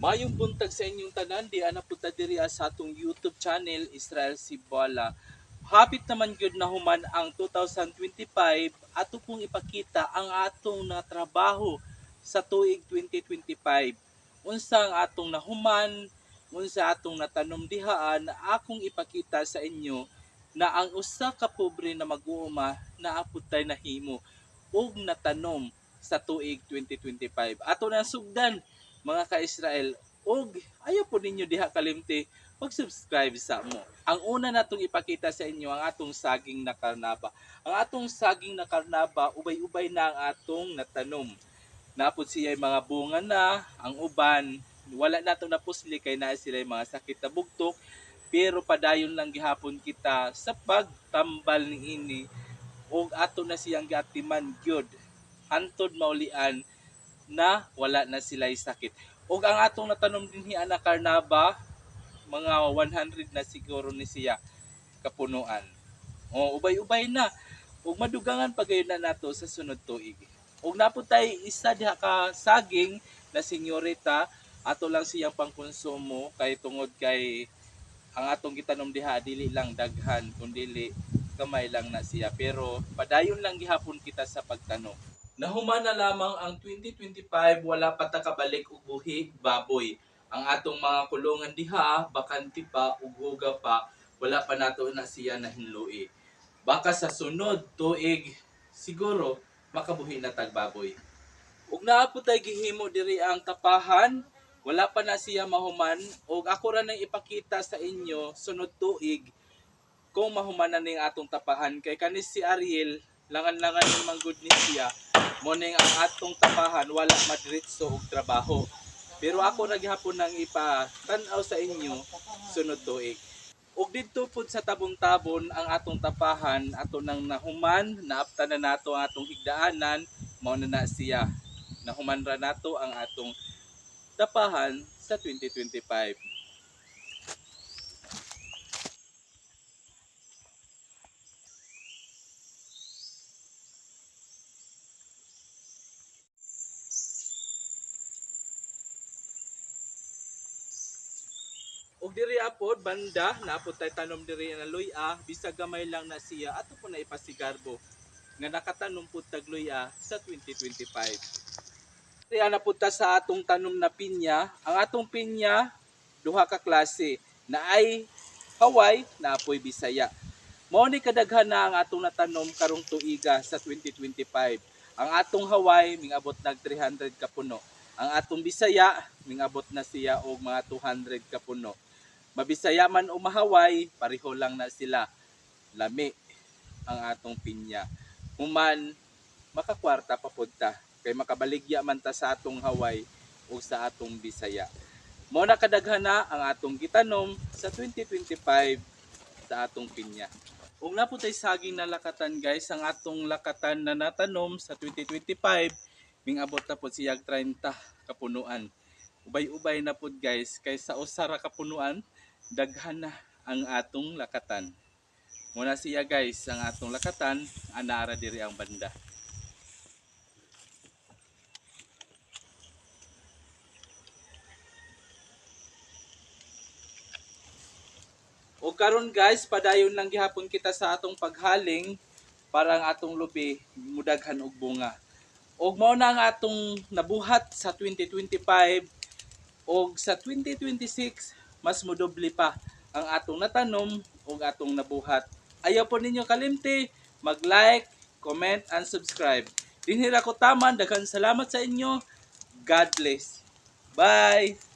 Mayong buntag sa inyong tanan, di ana punta diri sa atong YouTube channel Israel Sibola. Hapit naman gyud na human ang 2025, ato pong ipakita ang atong natrabaho sa tuig 2025. Unsa ang atong nahuman, unsa atong natanom dihaan, akong ipakita sa inyo na ang usa ka pobre na mag-uuma naa pud tay nahimo ug natanom sa tuig 2025. Ato na sugdan mga ka-Israel, og ayaw po ninyo diha kalimti mag-subscribe sa mo. Ang una natong ipakita sa inyo ang atong saging na karnaba. Ang atong saging na karnaba, ubay-ubay na ang atong natanom. Napod siya mga bunga na, ang uban, wala nato napusli kay naa sila mga sakit na bugtok, pero padayon lang gihapon kita sa pagtambal niini ug ato na siyang giatiman gyud hantod maulian na wala na sila sakit. Ug ang atong natanom dinhi ana karnaba, mga 100 na siguro ni siya kapunuan. O ubay-ubay na ug madugangan pa gayon na nato sa sunod tuig. Ug napud tay isa diha ka saging na senyorita, ato lang siyang pangkonsumo kay tungod kay ang atong gitanom diha dili lang daghan kundili gamay lang na siya, pero padayon lang gihapon kita sa pagtanom. Nahuman na lamang ang 2025, wala pa ta kabalik og buhi baboy. Ang atong mga kulungan diha bakante pa ug huga pa, wala pa nato na siya nahinlui. Baka sa sunod tuig siguro makabuhi na tag baboy. Ug naa po tay gihimo diri ang tapahan, wala pa na siya mahuman, ug ako ra nang ipakita sa inyo sunod tuig kung mahuman na ning atong tapahan, kay kani si Ariel langan-langan ni manggod ni siya mo ning ang atong tapahan wala madiretso og trabaho. Pero ako ra gihapon nang ipatan-aw sa inyo sunod tuig. Ug didto pud sa tabon-tabon ang atong tapahan ato nang nahuman, naapta na nato ang atong higdaanan, mao na na siya. Nahuman ra nato ang atong tapahan sa 2025. Ug diri apod banda naapod tay tanom diri na luya, bisag gamay lang na siya ato po na ipasigarbo nga nakatanom pud tag luya sa 2025. Diri ana pud ta sa atong tanom na pinya. Ang atong pinya duha ka klase, naay Hawaii, naapoy Bisaya. Mao ni kadaghan na ang atong natanom karong tuiga sa 2025. Ang atong Hawaii mingabot nag 300 ka puno. Ang atong Bisaya mingabot na siya og mga 200 ka puno. Mabisaya man o mahaway, pareho lang na sila. Lami ang atong pinya. Human, makakwarta pa pud ta. Kay makabaligya man ta sa atong Hawaii o sa atong Bisaya. Mao na kadaghan na ang atong gitanom sa 2025 sa atong pinya. Ug naa pud tay saging na lakatan guys, ang atong lakatan na natanom sa 2025, mingabot na pud siyag 30 kapunuan. Ubay-ubay na pud guys, kay sa usa ra kapunuan, daghan na ang atong lakatan. Muna siya guys, ang atong lakatan, anaara diri ang banda. O karon guys, padayon lang gihapon kita sa atong paghaling para ang atong lubi mudaghan og bunga. Og mao na ang atong nabuhat sa 2025, og sa 2026 mas modoble pa ang atong natanom ug atong nabuhat. Ayaw po ninyo kalimti mag-like, comment and subscribe. Dinhi ra ko taman, daghan salamat sa inyo. God bless. Bye.